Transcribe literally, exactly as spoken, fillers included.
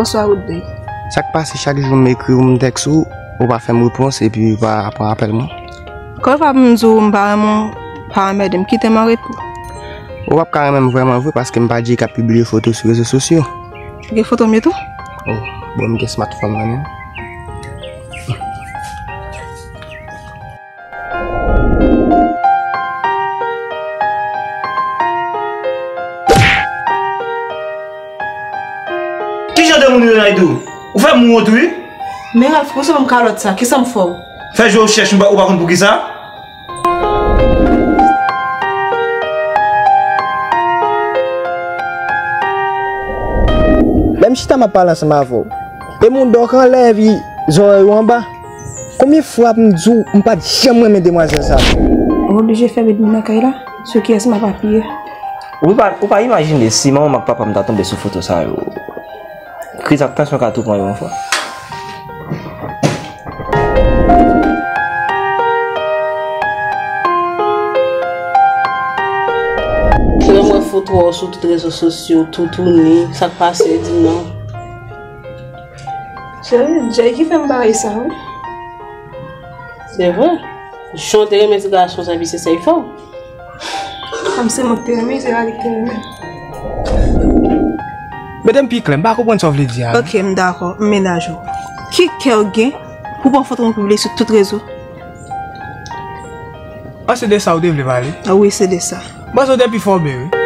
Bonswa Woodley. Sa k pase? Chak jou m ekri w, m tèks ou, ou pa fè m repons epi ou pa pran apèl mwen. Kòman w pa pou m di w m pa renmen w, pa anmède m, kite m an repo. Ou p ap ka renmen m vrèman vre paske m pa Jay k ap pibliye foto sou rezo sosyo. Gen foto m yo tou? Oh, bon, m gen smartphone nan men m. Ki jan de moun ou ye, Naidoo? Ou fè m wont, wi. Men Ralph, pouse ban m kalòt sa, kisa m fè w? Fè je w chèch, ou pa, ou pa konn poukisa? Lè m chita m ap pale ansanm avè w, e moudòk anlè epi zòrèy ou anba. Konbyen fwa m di w m pa t janm renmen demwazèl sa? Ou oblije fè m èdmi nan kay la? Sou kiyès m ap apiye? Ou pa, ou pa imajine si manman m ak papa m ta tonbe sou foto sa yo. Kriz ak tansyon ka tou pran yo yon fwa. Lè m wè foto w sou tout rezo sosyo, toutouni, sa k pase, di m non. Cheri, Jay ki fè m bagay sa, wi. Se vre. Jan w te renmen ti gason sa, epi se sa l fè w. Kòm se mwen k te renmen, se pa li k te renmen. Mete m pi klè, m pa konprann sa w vle di a. Ok, m dakò, m mennaj ou. Ki kè w gen pou pran foto m pibliye sou tout rezo? Ah, se de sa w te vle pale? Ah wi, se de sa. M panse w te pi fò byen, wi.